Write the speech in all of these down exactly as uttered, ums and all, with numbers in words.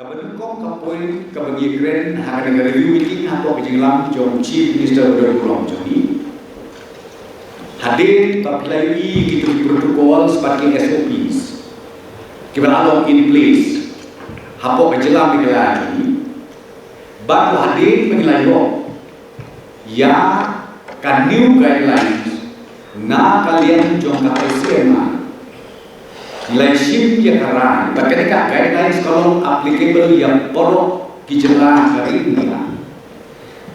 Kaba nyngkong ka point kaba ngi kren ha kane ka review meeting hapoh ka jingïalam jong Chief Minister ba don burom jong ngi. Hadien ba phi la ïohi ïa kitu ki protocols bad ki S O Ps kiba la long in place hapoh ka jylla Meghalaya jong ngi. Bad hadien ba ngi la ïoh ïa ka new guidelines na ka liang jong ka I C M R, ngi la shim ïa ka rai ba kane ka guidelines ka long applicable ïa baroh ki jylla ha ka ri India.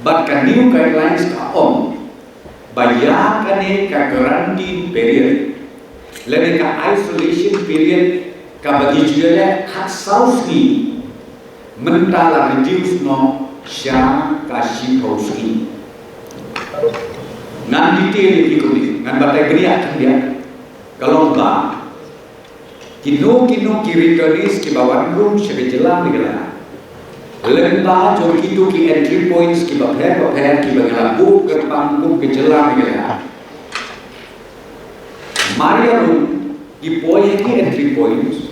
Bad ka new guidelines ka ong ba ïa kane ka quarantine period lane ka isolation period kaba ngi ju ïaleh khatsaw sngi, mynta la reduce noh sha ka shiphew sngi. Ngan detail ïa ki kumne, ngan batai bniah khyndiat. Ka long ba kino kino ki returnees kiba wan rung sha ka jylla Meghalaya lyngba jong kito ki entry points kiba pher bapher kiba ngi la buh kyrpang kum ka jylla Meghalaya. Mar ïa rung ki poi ha ki entry points,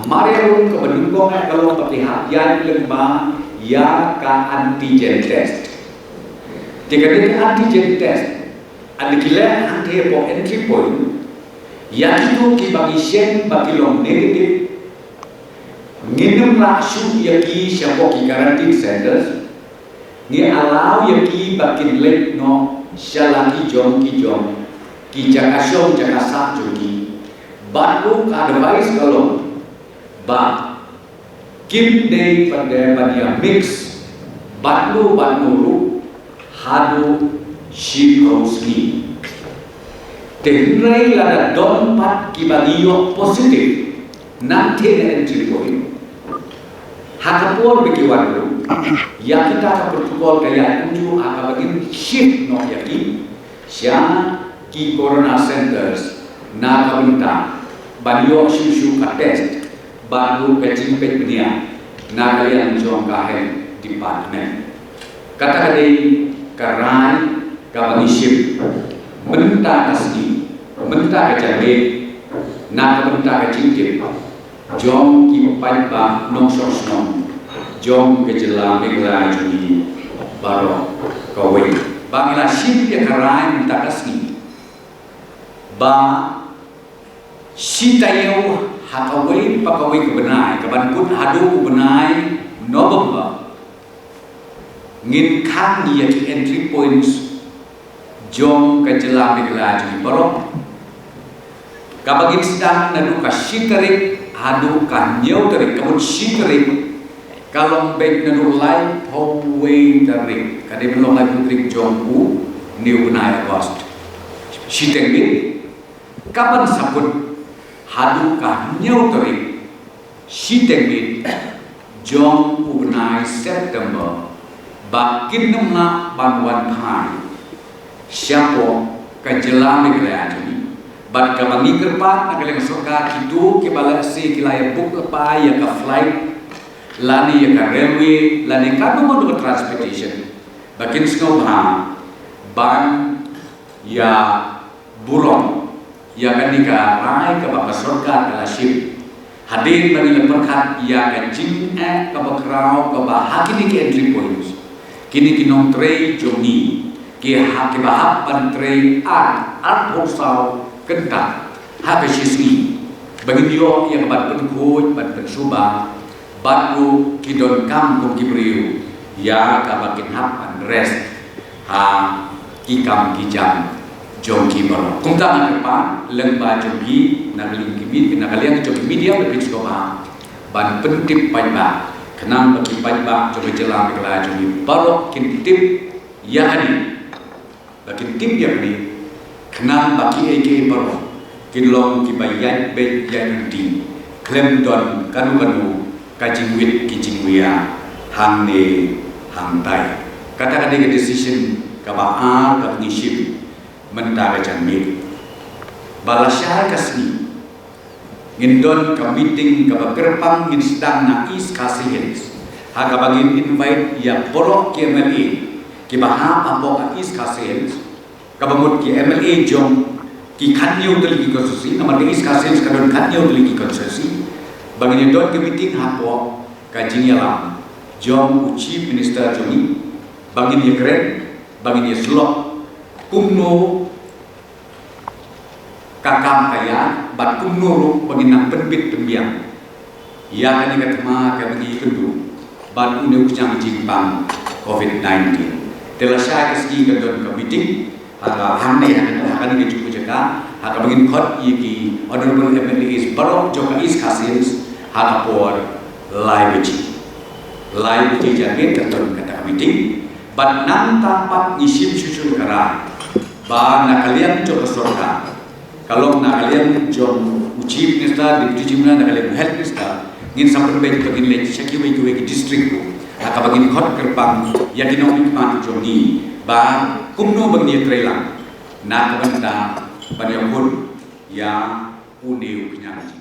mar ïa rung kaba nyngkong eh ka long ba ki hap ïaid lyngba ïa ka antigen test. Te kane ka antigen test, haba ki leh hangtei hapoh entry point, ïa kito kiba ngi shem ba ki long negative, ngin ym lah shuh ïa ki shapoh ki quarantine centres. Ngi allow ïa ki ba kin leit noh sha la ki jong ki jong ki jaka shong jaka sah jong ki. Bad ruh ka advice ka long ba kim dei pat de ban ïa mix bad no bad no ruh haduh shiphew sngi. Te hynrei lada don pat kiba ngi ïoh positive nangta na entry point, ha ka por ba ki wan ruh, ïa kita ka protocol ka ïaid kumjuh ha kaba ngin shift noh ïa ki sha ki corona centres na ka bynta ban ïoh shuh shuh ka test bad ruh ka jingpeit bniah na ka liang jong ka health department. Kata ka dei ka rai kaba ngi shim mynta ka sngi, mynta ka janmiet, na ka bynta ka jingtip jong ki paidbah nongshong shnong jong ka jylla Meghalaya jong ngi baroh kawei. Ba ngi la shim ïa ka rai mynta ka sngi ba shi taïew ha kawei pa kawei ka bnai, ka ban kut haduh u bnai November, ngin khang ïa ki entry points jong ka jylla Meghalaya jong ngi baroh. Kaba ngin sdang naduh ka shi tarik haduh ka hynñiew tarik, ka mut shi tarik ka long beit naduh laiphew wei tarik, ka dei ban long laiphew tarik jong une u bnai August. Shiteng miet, ka ban sa kut haduh ka hynñiew tarik shiteng miet jong u bnai September, ba kin ym lah ban wan phai shapoh ka jylla Meghalaya jong ngi. Bad kaba ngi kyrpad na ka liang sorkar, kito kiba lehse ki la ïa book lypa ïa ka flight lane ïa ka railway lane kano kano ka transportation, ba kin sngewbha ban ïa burom ïa kane ka rai kaba ka sorkar ka la shim. Hadien ba ngi la pyrkhat ïa ka jingeh kaba khraw kaba ha kine ki entry points, kine ki nongtrei jong ngi ki ha, kiba hap ban trei ar, arphew saw kynta ha ka shi sngi, ba ngin ïoh ïa ka ban pynkhuid, ban pynsngewbha, bad ruh ki donkam kum ki briew ïa kaba kin hap ban rest ha ki kam ki jam jong ki baroh. Kumta nga kyrpad lyngba jong phi na ka liang ki mi-, na ka liang jong ki media, ba phin sngewbha ban pyntip paidbah, khnang ba ki paidbah jong ka jylla Meghalaya jong ngi baroh kin tip ïa kane. Ba kin tip ïa kane, khnang ba kiei kiei baroh kin long kiba ïaid beit ïaid ryntih, khlem don kano kano ka jingwit ki jingwia hangne hangtai. Kata ka dei ka decision kaba ar kaba ngi shim mynta ka janmiet. Ba lashai ka sngi ngin don ka meeting kaba kyrpang, ngin sdang na East Khasi Hills, ha kaba ngin invite ïa baroh ki M L A kiba hap hapoh ka East Khasi Hills, kaba mut ki M L A jong ki khathynñiew tylli ki constituency, namar ka East Khasi Hills ka don khathynñiew tylli ki constituency. Ba ngin ïa don ka meeting hapoh ka jingïalam jong u Chief Minister jong ngi, ba ngin ïakren, ba ngin ïasyllok kumno ka kam ka ïaid, bad kumno ruh ba ngin nang pynbit pynbiang ïa kane ka thma kaba ngi ïakynduh bad une u khñiang jingpang COVID nineteen. Te lashai ka sngi kan don ka meeting ha ka, hangne ha ka, ha kane ka jaka, ha kaba ngin khot ïa ki honorable M L As baroh jong ka East Khasi Hills ha ka por lai baje. Lai baje janmiet kan don kata ka meeting. Bad nangta pat ngi shim shuh shuh ka rai ba na ka liang jong ka sorkar, ka long na ka liang jong u Chief Minister, Deputy Chief Minister, na ka liang u Health Minister, ngin sa pynbeit ba ngin leit sha kiwei kiwei ki district ruh ha kaba ngin khot kyrpang ïa ki nongmihkhmat jong ngi ba kumno ba ngin ïatreilang na ka bynta ban ïakhun ïa une u khñiang.